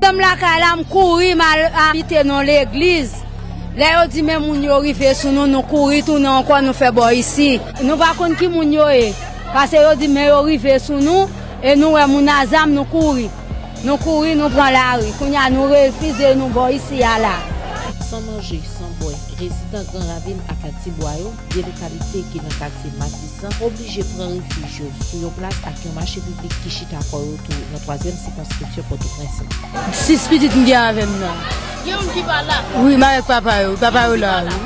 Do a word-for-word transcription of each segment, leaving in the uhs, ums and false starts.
Tanm lakay la, m kouri, m al abite nan legliz. Lè yo di men moun yo rive sou nou, nou kouri tounen ankò, nou fè bò isi. Nou pa konn ki moun yo ye, paske yo di men yo rive sou nou, e nou wè moun a zam, nou kouri. Nou kouri, nou pran lari. Kounye a, nou refize, nou bò isi a la. San manje, san bwè, rezidan Gran Ravin ak Tibwa yo, de lokalite ki nan katye Matisan, oblije pran refij yo sou yon plas ak yon mache piblik ki chita kò yo tou nan twazyèm sikonskripsyon Pòtoprens lan. Sis pitit m gen avè m nan. Gen youn ki pa la? Wi, m avèk papa yo. Papa yo la, wi.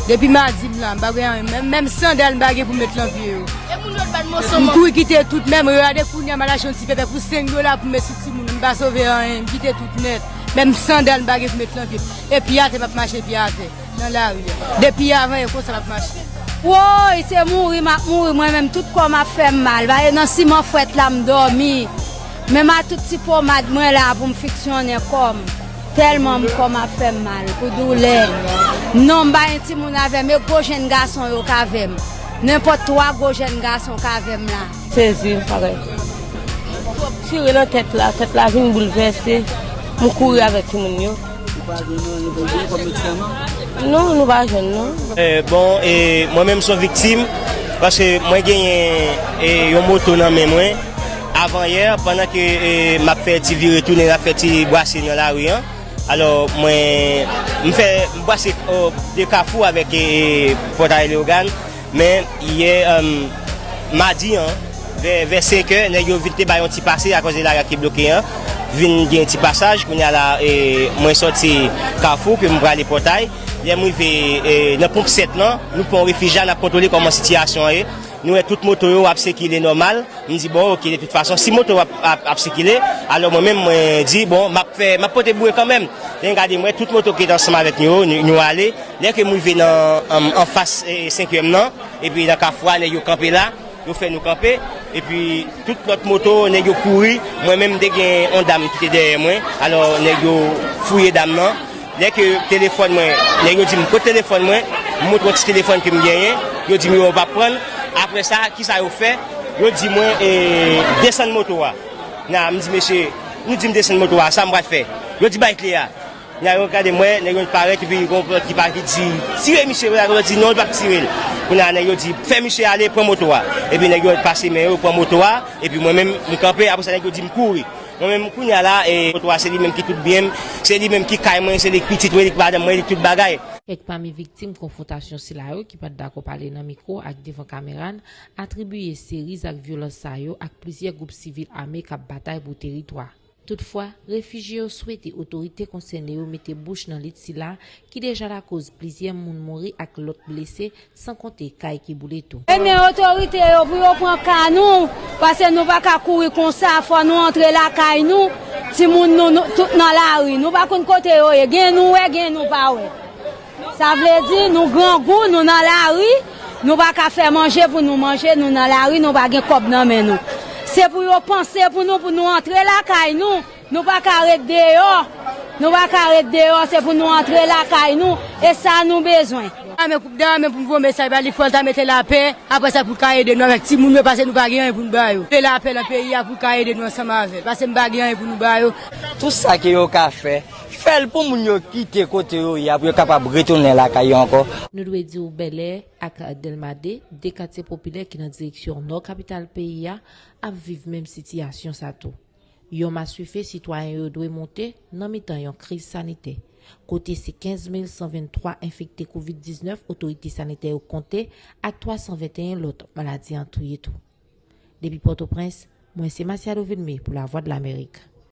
Depi madi m la, m pa gen anyen. Menm, menm sandal m pa gen pou m met lan pye yo. E moun yo t ba n moso manman. M kouri kite tout, menm rade kounye a, m al achte yon ti pèpè pou senk dola pou m met sou timoun. M pa sove anyen, m kite tout nèt. Menm sandal m pa gen pou m met lan pye. E pye atè, m ap mache pye atè nan lari a. Depi avan yè konsa m ap mache. Woy, se mouri m ap mouri, mwen menm tout kò m ap fè m mal. Paske nan siman frèt la m dòmi. Menm a tout ti pomad mwen la pou m fiksyonnen kò m. Tèlman m kò m ap fè m mal pou doulè. Non, m pa gen timoun avè m, e gwo jèn gason yo k avè m. Nenpòt twa gwo jèn gason k avè m la. Sezi, parèy. Tire nan tèt la, tèt la vin boulvèse. M kouri avèk timoun yo. Ou pa jwenn anyen pou l peye kòm medikaman? Non, nou pa jwenn, non. Eh, bon, e mwen menm se yon viktim, paske mwen genyen, e, yon moto nan men mwen. Avan yè, pandan ke, e, m ap fè ti vire tounen, m ap fè ti bwase nan lari an. Alò, mwen, m fè, m bwase, o, de Kafou avèk, e, Pòtay Leyogàn. Men yè, em, madi an, vè, vè senkè, nèg yo vin te bay yon ti pase akoz de lari a ki bloke an. Vin gen ti pasaj, kounye a la, e, mwen sòti Kafou, ke m prale Pòtay. Lè m rive, e, nan ponp sèt lan, nou pran yon refij la, n ap kontwole kòman sitiyasyon an ye. Nou wè tout moto yo ap sikile nòmal. M di, bon, oke, de tout fason, si moto ap, ap, ap sikile, alò mwen menm, mwen di, bon, m ap fè, m ap pote boure kanmenm. Lè m gade, m wè tout moto ki te ansanm avèk nou yo, nou, nou ale. Lè ke m rive nan, an, anfas, e, senkyèm nan, epi nan kafou a, nèg yo kanpe la, yo fè nou kanpe, epi tout lòt moto, nèg yo kouri, mwen menm, m te gen yon dam ki te dèyè mwen, alò, nèg yo fouye dam nan. Lè ke telefòn mwen, nèg yo di m, "Kote telefòn mwen?" M montre yon ti telefòn ke m genyen. Yo di m yo p ap pran l. Apre sa, kisa yo fè? Yo di mwen, e, desann moto a. Nan, m di, "Mesye, nou di m desann moto a, sa m pral fè?" Yo di, "Bay kle a." Nan, yo gade mwen, nèg yo parèt, epi yon lòt ki pa ki di, "Tire misye la," yo di, "Non, yo p ap tire l." Kounye a, nèg yo di, "Fè misye ale, pran moto a." Epi nèg yo pase men yo, pran moto a, epi mwen menm, m kanpe, apre sa, nèg yo di m kouri. Mwen menm, kounye a la, e, moto a, se li menm ki tout byen m, se li menm ki kay mwen, se li ki pitit mwen, li ki madanm mwen, li ki tout bagay. Kèk pami viktim konfwontasyon sila yo ki pa t dakò pale nan mikwo ak devan kamera n atribiye seri zak vyolans sa yo ak plizyè gwoup sivil ame k ap batay pou teritwa. Toutfwa, refijye yo swete otorite konsène yo mete bouch nan lit sila ki deja lakoz plizyè moun mouri ak lòt blese, san konte kay ki boule tou. Ebyen, otorite yo pou yo pran ka nou, paske nou pa ka kouri konsa, fò nou antre lakay nou, timoun nou, nou, tout nan lari. Nou pa konn kote yo ye, gen nou wè, gen nou pa wè. Sa vle di, nou grangou, nou nan lari, nou pa ka fè manje pou nou manje, nou nan lari, nou pa gen kòb nan men nou. Se pou yo panse pou nou, pou nou antre lakay nou. Nou pa ka ret deyò. Nou pa ka ret deyò, se pou nou antre lakay nou. E sa nou bezwen. Dame, dame pou m voye mesaj ba li, fò l ta mete lapè. Apre sa, pou l ka ede nou avèk timoun yo, paske nou pa gen anyen pou nou ba yo. Mete lapè nan peyi a pou l ka ede nou ansanm avè l, paske m pa gen anyen pou nou ba yo. Tout sa ke yo ka fè, fè l pou moun yo kite kote yo ye a, pou yo kapab retounen lakay yo ankò. Nou dwe di w Bèlè ak Dèlma de, de katye popilè ki nan direksyon nò kapital peyi a, ap viv menm sitiyasyon sa tou. Yon maswife sitwayen yo dwe monte nan mitan yon kriz sanitè, kote se kenz mil san venntwa enfekte kovid diznèf otorite sanitè yo konte ak twa san venteyen lòt maladi an touye tou. Depi Pòtoprens, mwen se Masiado Vilmé pou Lavwadlamerik.